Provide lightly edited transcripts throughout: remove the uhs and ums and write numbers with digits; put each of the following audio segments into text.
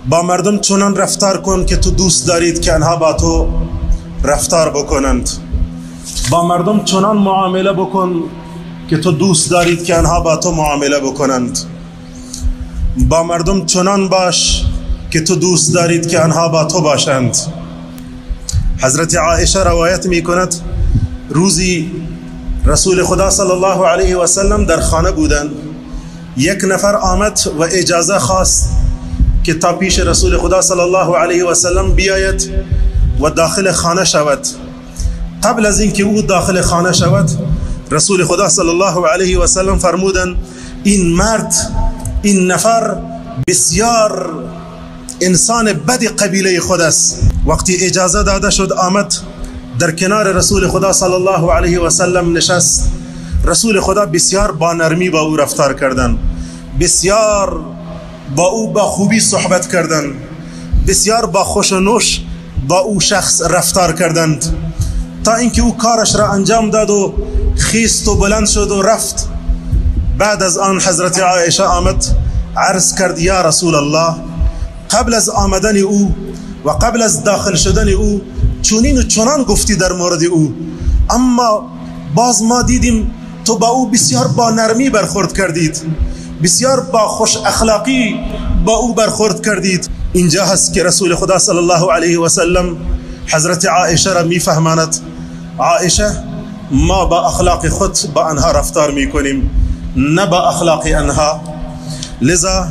با مردم چنان رفتار کن که تو دوست دارید که آنها با تو رفتار بکنند. با مردم چنان معامله بکن که تو دوست دارید که آنها با تو معامله بکنند. با مردم چنان باش که تو دوست دارید که آنها با تو باشند. حضرت عایشه روایت می کند روزی رسول خدا صلی الله علیه و سلم در خانه بودند. یک نفر آمد و اجازه خواست که تا پیش رسول خدا صلی الله علیه و سلم بیاید و داخل خانه شود. قبل از اینکه او داخل خانه شود، رسول خدا صلی الله علیه و سلم فرمودند این مرد، این نفر بسیار انسان بد قبیله خود است. وقتی اجازه داده شد آمد در کنار رسول خدا صلی الله علیه و سلم نشست. رسول خدا بسیار با نرمی با او رفتار کردند، بسیار با او با خوبی صحبت کردند، بسیار با خوش و نوش با او شخص رفتار کردند، تا اینکه او کارش را انجام داد و خیست و بلند شد و رفت. بعد از آن حضرت عایشه آمد عرض کرد یا رسول الله، قبل از آمدن او و قبل از داخل شدن او چنین و چنان گفتی در مورد او، اما باز ما دیدیم تو با او بسیار با نرمی برخورد کردید، بسیار با خوش اخلاقی با او برخورد کردید. اینجا هست که رسول خدا صلی الله علیه و سلم حضرت عایشه را میفهماند عایشه، ما با اخلاق خود با آنها رفتار میکنیم، نه با اخلاق آنها. لذا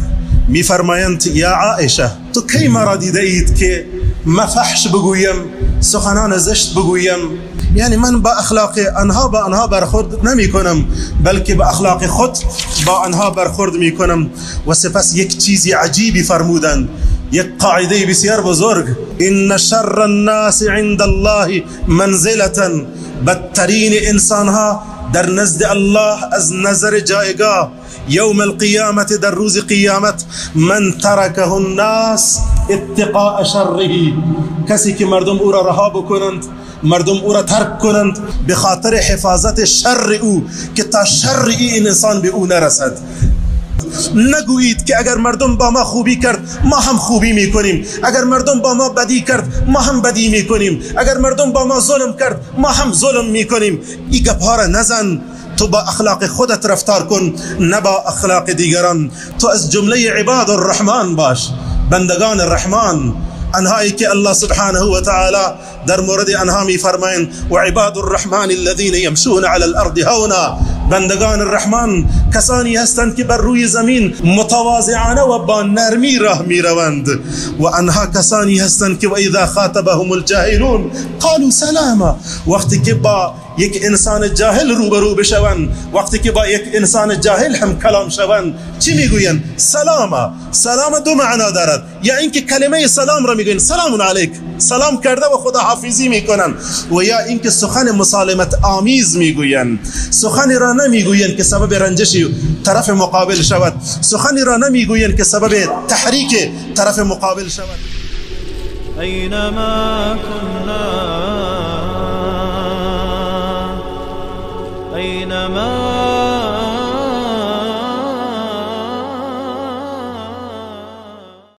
میفرمایند یا عایشه، تو کی مرا دیده اید که ما فحش بگویم، سخنان زشت بگویم؟ یعنی من با اخلاق آنها با آنها برخورد نمی کنم، بلکه با اخلاق خود با آنها برخورد می کنم. و سپس یک چیزی عجیبی فرمودند، یک قاعده بسیار بزرگ: ان شر الناس عند الله منزلة، بدترین انسانها در نزد الله از نظر جایگاه یوم القیامت، در روز قیامت، من ترکه الناس اتقاء شره، کسی که مردم او را رها بکنند، مردم او را ترک کنند به خاطر حفاظت شر او، که تا شر این انسان به او نرسد. نگویید که اگر مردم با ما خوبی کرد ما هم خوبی میکنیم، اگر مردم با ما بدی کرد ما هم بدی میکنیم، اگر مردم با ما ظلم کرد ما هم ظلم میکنیم. این گپها را نزن. تو با اخلاق خودت رفتار کن، نه با اخلاق دیگران. تو از جمله عباد الرحمن باش، بندگان الرحمن، آنهایی که الله سبحانه و تعالی در مورد آنها میفرمایند و عباد الرحمن الذين يمشون على الارض هونا. بندگان الرحمن کسانی هستند که بر روی زمین متواضعانه و با نرمی راه میروند، و آنها کسانی هستند که و اذا خاطبهم الجاهلون قالوا سلاما. وقتی که با یک انسان جاهل روبرو بشوند، وقتی که با یک انسان جاهل هم کلام شوند، چی میگویند؟ سلاما. سلام دو معنا دارد، یا اینکه کلمه سلام را میگویند سلام علیک، سلام کرده و خدا حافظی میکنند، و یا اینکه سخن مسالمت آمیز میگویند، سخنی را نمیگویند که سبب رنجش طرف مقابل شود، سخنی را نمیگویند که سبب تحریک طرف مقابل شود. اینما كنا